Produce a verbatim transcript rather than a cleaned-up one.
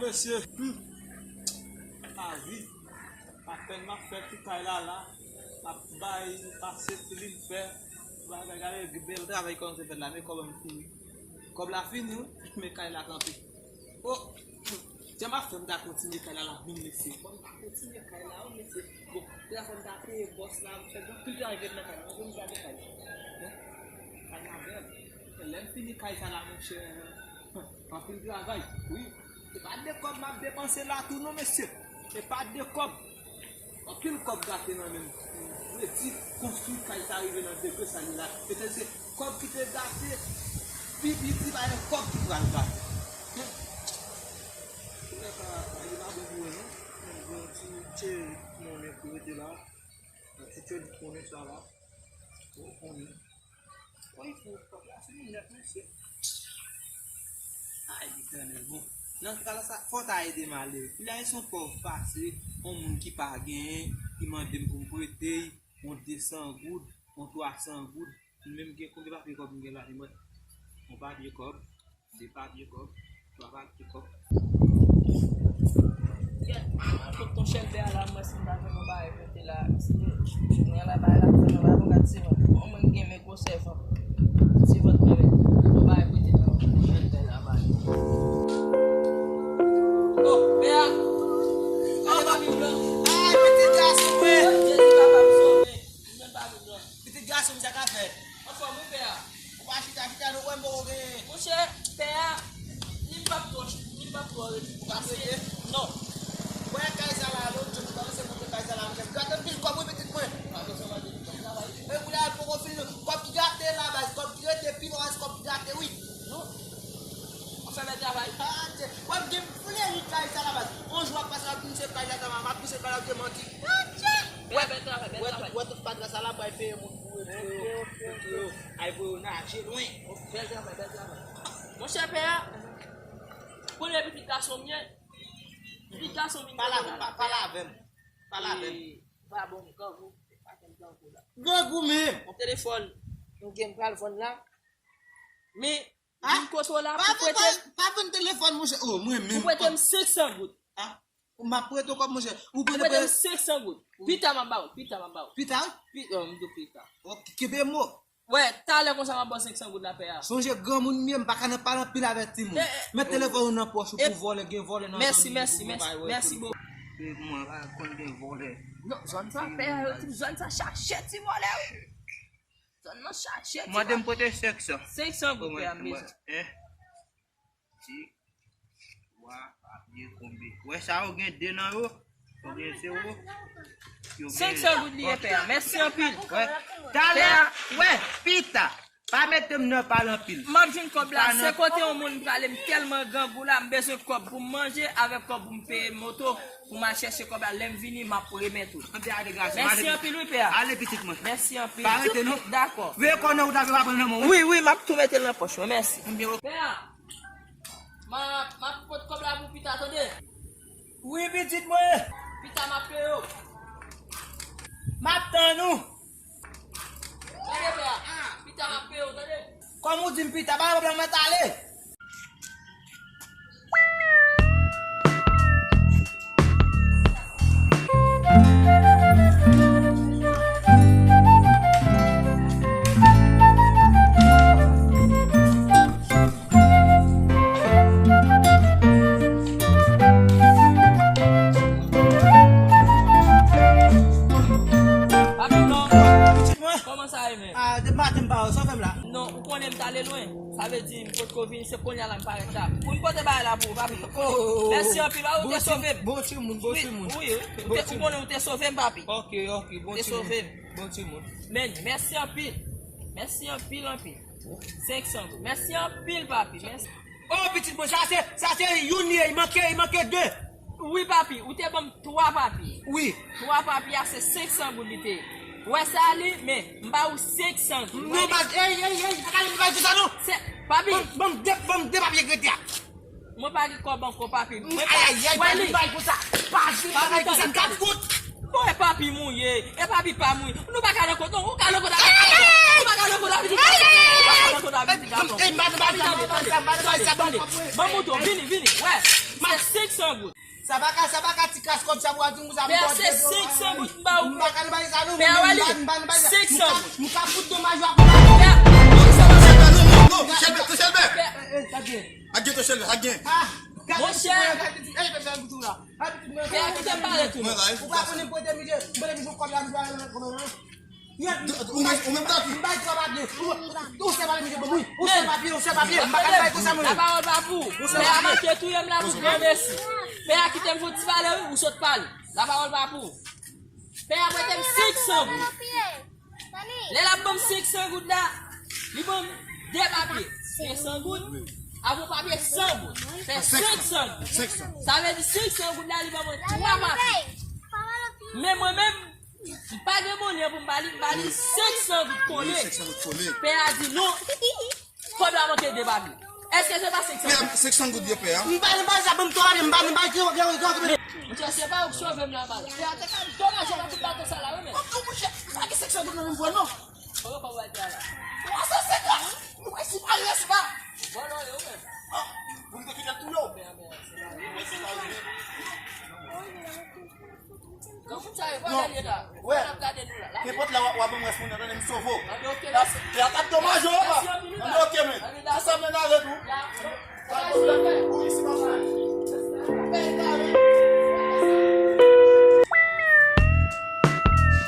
Mesye, hmm. Lavi. Apèn m ap fè ti kay la la. M ap bay pase plim fè. Bagay, gade bèl travay kòmanse fèt la, men kòb la fini. Kòb la fini, wi, men kay la kanpe. O, jan m ap fè m ta kontinye kay la la, vin mesye. Fò m ta kontinye kay la, wi, mesye. Bon, se la fò m ta peye bòs la, m fè anpil travay vèt nan kay la, m gade kay la. Bon, kay la bèl. Lè m fini kay sa la, monchè, anpil travay, wi. Se pa de kòb m ap depanse la tou non, mesye. Se pa de kòb. Anpil kòb gate nan men m. Mwen di, konstwi kay sa rive nan degre sa li la. Petèt se kòb ki te gate, pi piti pa yon kòb ki pral gate. Kounye a sa, li pa bon pou mwen non. Mwen gen yon ti cheri monnen ki rete la. Yon ti cheri monnen sa la. Ou konnen. Woy, pou kòb la fini nèt, mesye. Ay, Letènèl, bon. Nan ka la sa, fò w ta ede m ale. Pi la, e se yon pòv pase, yon moun ki pa genyen, ki mande m pou m prete l, yon de san goud, yon twa san goud. Mwen menm gen konbyen papye kòb m gen la, mwen. Yon papye kòb. De papye kòb, twa papye kòb. Kèt, kot ton chèlbè a la, mwen si m ta jwenn yon bagay prete la, mesye. Mwen la bagay la, mwen pa pou gad ti vant. Bon, mwen gen men gwosè vant. Ti vant mwen menm. Yon bagay prete nan chèlbè la, bagay. Oh, pè a. Ay, papi blan. Ay, pitit gason mwen. Jezi papa m sove. Mwen pa vin non. Pitit gason m, sa k ap fèt? Anfòm wi, pè a. Ou pa chita, chita non, wè m poko gen. Monchè, pè a, ni m p ap twò, ni m p ap twò rete. Ou p ap rete? Non. Wè kay sa la, lòt jou, nou kòmanse monte kay sa la, monchè. Gate anpil kòb, wi, pitit mwen. Atansyon, mande m travay. E pou la, poko fini, non. Kòb ki gate la, baz, kòb ki rete, pi bò, baz, kòb ki gate, wi. Non. Ou fè bèl travay. Ah, tchè. Wè m gen fleri kay sa la, baz. On jou ap pase, ap pouse kay la, sa va, m ap pouse kay la, ou te manti. Ah, tchè. Wè, bèl travay, bèl travay. Wè tout fatra sa la, bay peye moun pou yo. Ay, pou yo naje lwen. Bèl travay, bèl travay. Monchè pè a, konnen pitit gason m ye. Pitit gason m vin pale avè m. Pale avè m. Pale avè m. Vagabon, grangou. Grangou menm. Yon telefòn. Yon gen m pral vann la. Men, vin kote w la, pou prete m. Pa vann telefòn, monchè. Oh, mwen menm. Pou prete m senk san goud. Ah. M ap prete w kòb, monchè. Ou prete m senk san goud. Pita m ap ba w, pita m ap ba w. Pita? Pi, oh, m di w pita. Ok, kenbe mo. Wè, talè konsa m ap ba w senk san goud la, pè a. Sonje, granmoun m ye, m pa ka nan pale anpil avèk timoun. Met telefòn ou nan pòch ou pou vòlè, gen vòlè nan zòn nou. Mèsi, mèsi, mèsi, mèsi bokou. Mwen pa konn gen vòlè. Non, zòn sa, pè a, yo tout zòn sa chache ti vòlè, wi. Zòn nan chache, ti vòlè. Mande m pote senk san. Senk san goud, pè a, m bezwen. Ti twa papye konbe. Wè sa yo gen de nan yo. Konbyen se yo? Yo gen senk san goud li ye, pè a. Mèsi anpil. Wè. Talè, wè, pita. Pa mete m nan pale anpil. M ap jwenn kòb la. Se kote yon moun prale, m tèlman grangou la, m bezwen kòb pou m manje, avèk kòb pou m peye moto, pou m al chèche kòb la. Lè m vini, m ap remèt ou. Mèsi anpil, wi, pè a. Ale, pitit mwen. Mèsi anpil. Pa rete, non. Dakò. Veye kòb nan wout la, pa pran nan men w, wi. Wi, wi, m ap tou mete l nan pòch mwen. Mèsi. Pè a. M ap, m ap pot kòb la pou pita, tande? Wi, pitit mwen. Pita, m ap peye w. M ap tann ou. Tande, pè a. Pita, m ap peye w, tande? Kòm ou di m pita, pa gen pwoblèm, mwen t ale. Papi, non. Pitit mwen. Kòman sa ye, men? Ah, depi maten m pa wè w, sa w fè m la? Non, ou konnen m t ale lwen. Sa vle di, m potko vini, se kounye a la m parèt la. Pou m pote bagay la pou ou, papi. Oh, oh, oh, oh. Mèsi anpil, papi, ou te sove m. Bon timoun, bon timoun. Wi, wi, wi. Ou te, ou konnen ou te sove m, papi. Ok, ok, bon timoun. Ou te sove m. Bon timoun. Men, mèsi anpil. Mèsi anpil, anpil. Senk san goud. Mèsi anpil, papi. Mèsi. Oh, pitit mwen, sa se, sa se youn li ye, li manke, li manke de. Wi, papi, ou te ban m twa papi. Wi. Twa papi a se senk san goud li te ye. Ou wè sa li, men, m ba ou senk san goud. Non, baz, ey, ey, ey, pa ka di m pa di sa, non. Se, papi. Ban m, ban m de, ban m de papi ki rete a. Mwen pa gen kòb ankò, papi. Mwen pa, ay, ay, ay, wè li. Pa di bagay konsa. Pa di bagay konsa, m ka fout. Bon, e papi m ou ye. E papi pa m ou ye. Nou pa ka nan kont, non. Ou ka nan kont avèk kòb la. Nou pa ka Ban m moutre w, vini, vini. Wè, se senk san goud. Sa pa ka, sa pa ka ti kras kòb sa pou al di moun sa. Pè a, se senk san goud m ba ou. M pa ka bay sa non. Pè a, wè li. Senk san goud. M ka fout domaj ou ak. Pè a. Non, non, non, Chelbè, Chelbè. Pè a. Ak geto Chelbè, ak gen. Monchè. Pè a, kite m pale tou. Ou pa konnen pote milye, pote milye kòb la, nou pa. Ou menm, ou menm tankou. M bay twa papye. Ou, ou se papye, misye, bon, wi. Ou se papye, ou se papye. M pa ka bay konsa, mwen. Lapawòl pa pou ou. Pè a manke touye m la pou granmesi. Pè a kite m fè yon ti pale, wi, ou sot pale. Lapawòl pa pou ou. Pè a prete m senk san goud. Lè l ap ban m senk san goud la, li ban m de papye. Senk san goud. Avè yon papye san goud. Fè senk san goud. Sa vle di senk san goud la, li ban mwen twa papye. Men mwen menm, m pa gen monnen pou m ba li, m ba li senk san goud kole. Pè a di non, kòb la manke de papye. Èske se pa senk san goud? Senk san goud ye pè a. M pa, m pa sa, ban m twa papye, m pa, m pa gen, gen, gen. Monchè, se pa ou k sove m la mal. Pè a te ka domaje nan tout bato sa la, wi, men. Monchè, m pa gen senk san goud nan men m vre non. Kòman pa w al la? Twa san senkant. Ou kwè si pa res pa? Vòlò ye, ou menm. Pou m te kite tou yo. Nan fout sa yo, pa gade la. Wè. N ap gade nou la. Nenpòt la w ap ban m rès moun nan, tande m sove w. Tande, oke, mèsi. Lè a t ap domaje w, papa. Tande, oke, men. Se sa m nan ale tou. La. Sa yo fè.